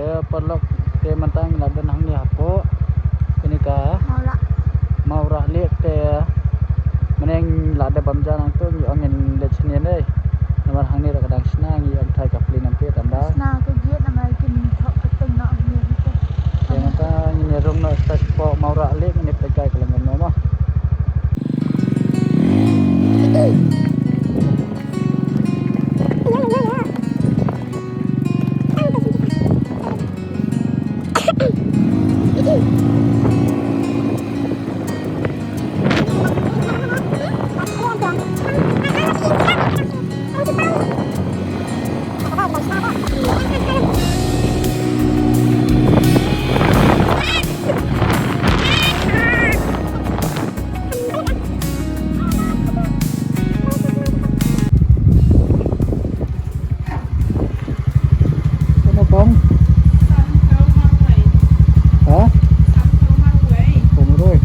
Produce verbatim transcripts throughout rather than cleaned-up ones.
Paralok, te mynta ngi la don hangne hapoh kane ka Mawrah. Mawrah Lake te mynne ngi la dep bam ja nangtu, ngi ong ngin leit shane dei. Namar hangne ruh ka dang shna, ngi ong thai ka plie namar tang ba shna ka gate namar kin thok ka teng noh hangne te. Te mynta ngin ïa rung noh shapoh Mawrah Lake, ngin ïa peit kai ka long kumno mo. Ano bang? Ha? Pumroi.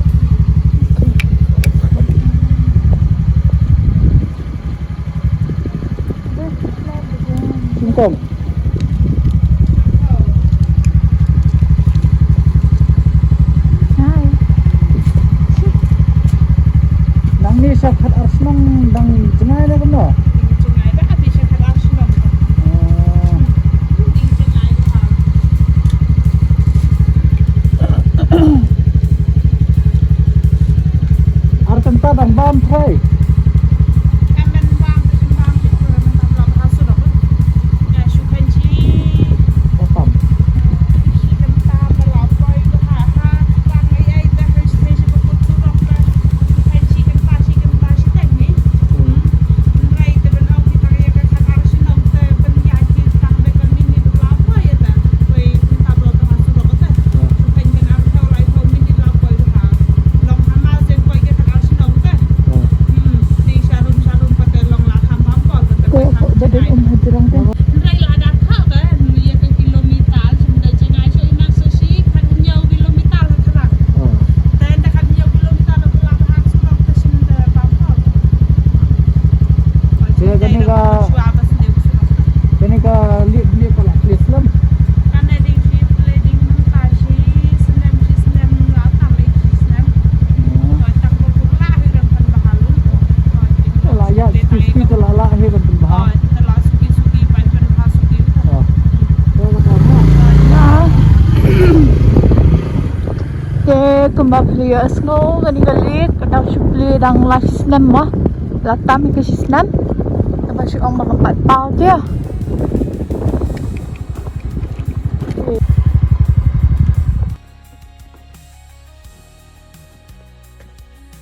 Singkong. Hai. Nangne sha Khatar shnong dang jngai ne kumno? Jngai ba, ka dei sha Khatar shnong. Oh. Dang jngai ba. Ar kynta dang bam trai. Kan ban bam, kan bam, kan bam, kan bam, kan bam. Ba bam. Kane ka, kane ka liep, liep ka la plie slem. Kane ding shi ple ding mynta shi snem, shi snem la tam, eh, shi snem. Hmm. Ka tang ko la hi ram kan bahalu. Ka la ïa shi, shi ka la la hi ram kan bahal. Ka la suki suki pai kan bahal suki. Oh. Ka la bahal. Te kumba phi ïoh sngew kane ka liep ka dang shu plie dang lai snem mo. La tam ka shi snem. Kaba shu ong ba ka pat paw te.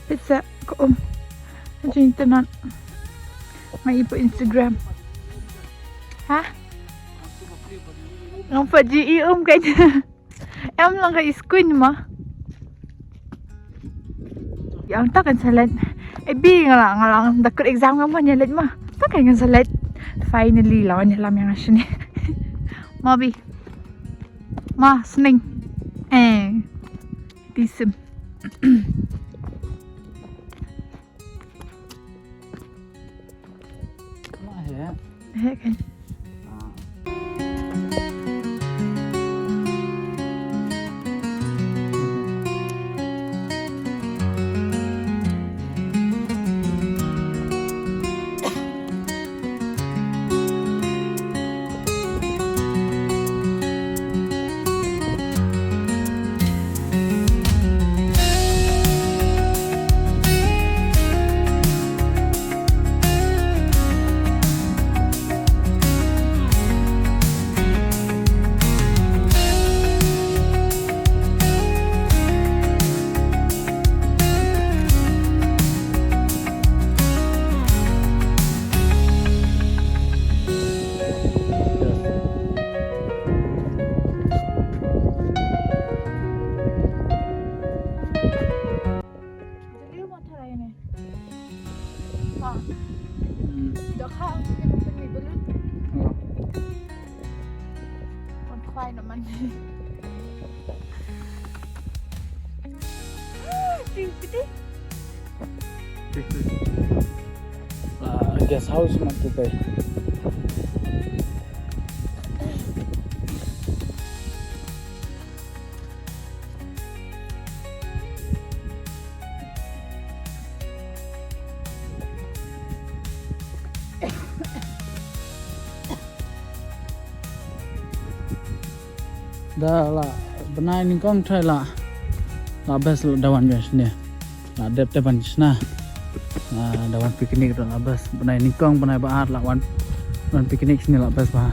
Pisa ko um. Jing tenan. Mai ipo Instagram. Ha? Ngam pat ju i um ka. Em lang ka i skuin ma. Ïa ta kan sa leit. Eh, bi nga la, nga la da kut exam nga ma ïa leit ma. Ta kan kan sa leit. Finally la wan ïalam ïa nga shane. Ma bi. Ma sneng. Eh. Tisim. Heh kan. Jylliew mo tharai ne. Ma. Hmm. Dohkha ang pynmih balloon. Oh. Wan khwai na man. Ting piti. Ah, guest house man tu bai. Da la bnai nyngkong trai la, la best la da wan biang shane. La dep te ban shna. La da wan picnic ruh la best. Bnai nyngkong bnai ba ar la wan, wan picnic shane la best bha.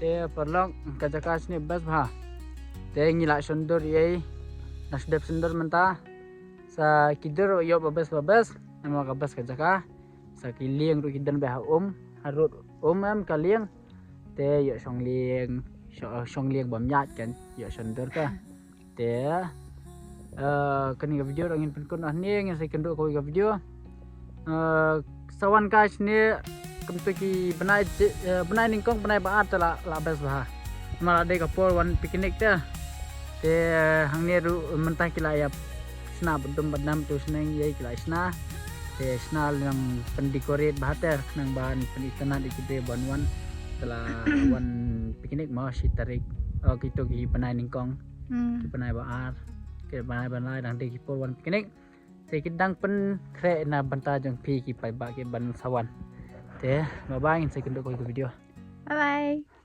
Te paralok, ka jaka shane best bha. Te ngi la shon dur ei. Ngi la dep shon dur mynta. Sa ki dur ïoh ba best ba best. Namar ka best ka jaka. Sa ki lieng ruh ki don beit ha um, harud um em ka lieng. Te ïoh shong lieng, shong, shong lieng bym ïaid kan, ïoh shon dur ka. Te, eh, kane ka video ruh ngin pynkut noh hangne, ngin sa ïakynduh kawei ka video. Eh, sa wan kai shane, kumto ki bnai je-, eh, bnai nyngkong bnai ba ar te la, la best bha. Namar la dei ka por wan picnic te. Te hangne ruh mynta ki la ïa shna ba dum ba nam tu sneng ïa ki la shna. Te shna nang pyndecorate bha te khnang ban pynitynnad ïa ki briew ban wan. Te la wan picnic mo shi tarik. Oh, kito ki bnai nyngkong. Hmm. Ki bnai ba ar. Ki bnai ba lai dang dei ki por wan picnic. Te ki dang pynkhreh na bynta jong phi ki paidbah ki ban sa wan. Te bye bye, ngin sa ïakynduh kawei ka video. Bye bye.